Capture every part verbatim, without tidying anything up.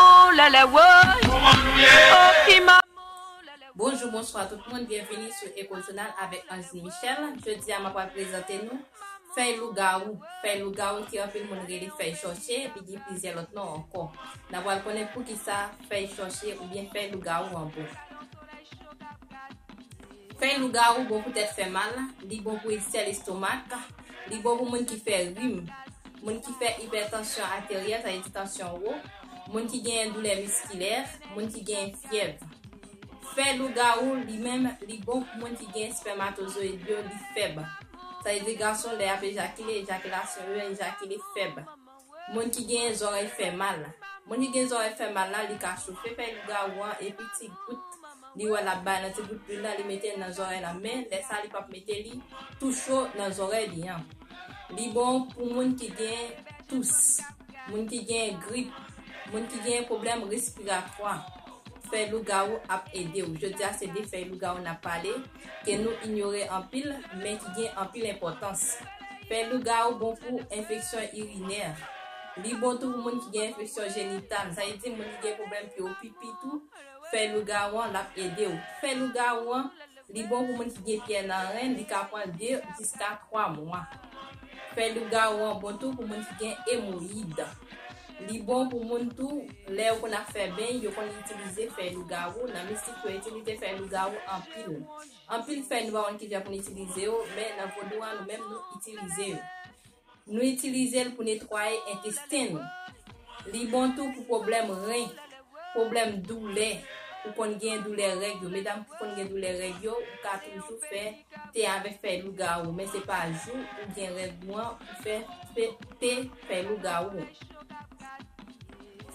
Maman, lèlè, woy. Oh, ki maman, lèlè. Bonjou, bonswa tout moun, byenvini sou Echo Journal avèk Angeline Michel. Jodi a, m ap prezante nou fèy lougawou. Fèy lougawou ke anpil moun rele fèy chòche, epi gen plizyè lòt non ankò. N ap pral konnen poukisa fèy chòche oubyen fèy lougawou an bon. Fèy lougawou bon pou tèt fè mal, li bon pou ilsè lestomak, li bon pou moun ki fè rim, moun ki fè ipètansyon ateryèl, sa vle di tansyon wo, moun ki genyen doulè miskilè, moun ki genyen fyèv. Fèy lougawou, li menm, li bon pou moun ki gen espèmatozoyid yo, li fèb. Sa vle di gason, lè y ap ejakile, ejakilasyon yo, ejakile fèb. Moun ki genyen zòrèy fè mal. Moun ki gen zòrèy fè mal la, li ka chofe fèy lougawou an, epi ti gout li wè l ap bay nan ti gout lwil la, li mete l nan zòrèy la. Men, lè sa, li p ap mete li tou cho nan zòrèy li an. Li bon pou moun ki gen tous, moun ki gen grip, moun ki gen pwoblèm respiratwa. Fèy lougawou ap ede w. Jodi a, se de fèy lougawou n ap pale, ke nou inyore anpil, men ki gen anpil enpòtans. Fèy lougawou bon pou enfeksyon irinè. Li bon tou pou moun ki gen enfeksyon jenital. Sa vle di moun ki gen pwoblèm pou yo pipi tou, fèy lougawou an, l ap ede w. Fèy lougawou an, li bon pou moun ki gen pyè nan ren, li ka pran de jiska twa mwa. Fèy lougawou an bon tou pou moun ki gen emoyid. Li bon pou moun tou, lè yo konn ap fè beny, yo konn itilize fèy lougawou. Nan mistik, yo itilize fèy lougawou anpil. Anpil fèy nou pa konn kijan pou n itilize yo, men nan vodou an, nou menm, nou itilize yo. Nou itilize l pou netwaye entesten nou. Li bon tou pou pwoblèm ren, pwoblèm doulè, ou konn gen doulè règ yo. Medam ki konn gen doulè règ yo, ou ka toujou fè te avèk fèy lougawou, men se pa jou ou gen règ ou an ou fè, fè te fèy lougawou.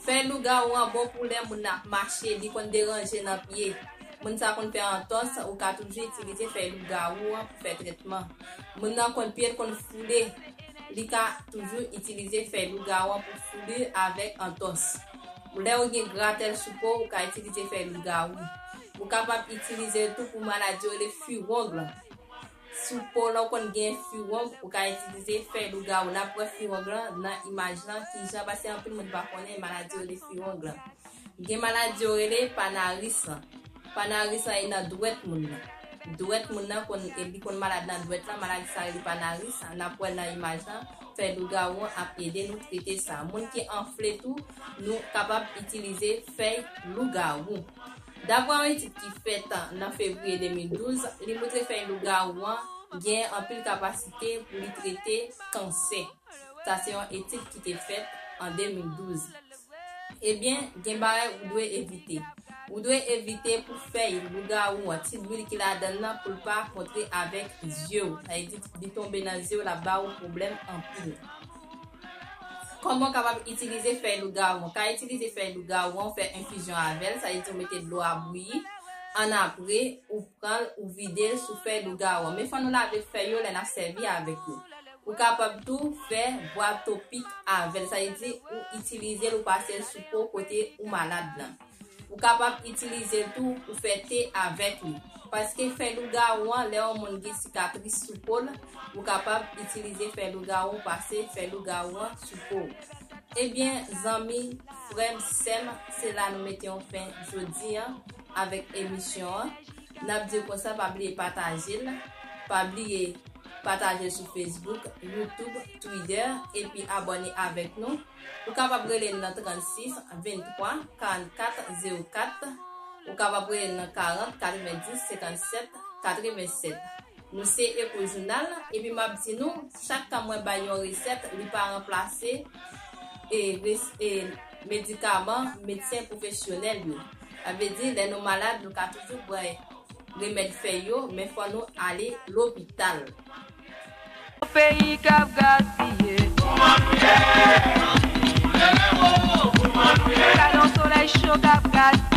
Fèy lougawou an bon pou lè moun nan ap mache, li konn deranje nan pye. Moun sa konn fè antòs, ou ka toujou itilize fèy lougawou an pou fè trètman. Moun nan konn pye l konn foule, li ka toujou itilize fèy lougawou an pou foule avèk antòs. Lè ou gen gratèl sou po, ou ka itilize fèy lougawou. Ou kapab itilize l tou pou maladi yo rele fiwong lan. Si w po w la w konn gen fiwong, ou ka itilize fèy lougawou. N ap wè fiwong lan nan imaj lan, kijan, paske anpil moun pa konnen maladi yo rele fiwong lan. Gen maladi yo rele panaris lan. Panaris lan e nan dwèt moun nan. Dwèt moun nan konn, e li konn malad nan dwèt lan, maladi sa rele panaris. N ap wè nan imaj lan, fèy lougawou an ap ede nou trete sa. Moun ki anfle tou, nou kapab itilize fèy lougawou. Daprè yon etid ki fèt nan fevriye de mil douz, li montre fèy lougawou an gen anpil kapasite pou li trete kansè. Sa se yon etid ki te fèt an de mil douz. Ebyen, gen bagay ou dwe evite. Ou dwe evite pou fèy lougawou an, ti lwil ki ladan l nan, pou l pa kontre avèk zye w. Sa vle di, li tonbe nan zye w, l ap ba ou pwoblèm anpil. Kòman w kapab itilize fèy lougawou an? Ou ka itilize fèy lougawou an, ou fè enfizyon avè l, sa vle di ou mete dlo a bouyi, annapre, ou pran l, ou vide l sou fèy lougawou an. Men fò nou lave fèy yo lè n ap sèvi avèk yo. Ou kapab tou fè bwa topik avè l, sa vle di ou itilize l, ou pase l sou po kote ou malad lan. Ou kapab itilize l tou pou fè te avèk li. Paske fèy lougawou an, lè yon moun gen sikatris sou po l, ou kapab itilize fèy lougawou, pase fèy lougawou an sou po w. Ebyen, zanmi, frè m, sè m, se la nou mete yon fen jodi an avèk emisyon an. N ap di w konsa, pa bliye pataje l, pa bliye pataje l sou Facebook, YouTube, Twitter, epi abòne avèk nou. Ou kapab rele n nan trannsis, venntwa, karannkat, zewo kat. Ou kapab rele n nan karant, katrevendis, senkannsèt, katrevensèt. Nou se Echo Journal, epi m ap di nou, chak tan mwen bay yon resèt, li pa ranplase, e, res-, e, medikaman medsen pwofesyonèl yo. Sa vle di, lè nou malad, nou ka toujou pran remèd fèy yo, men fò nou ale lopital. Peyi k ap gaspiye. Gade yon solèy cho k ap gaspiye.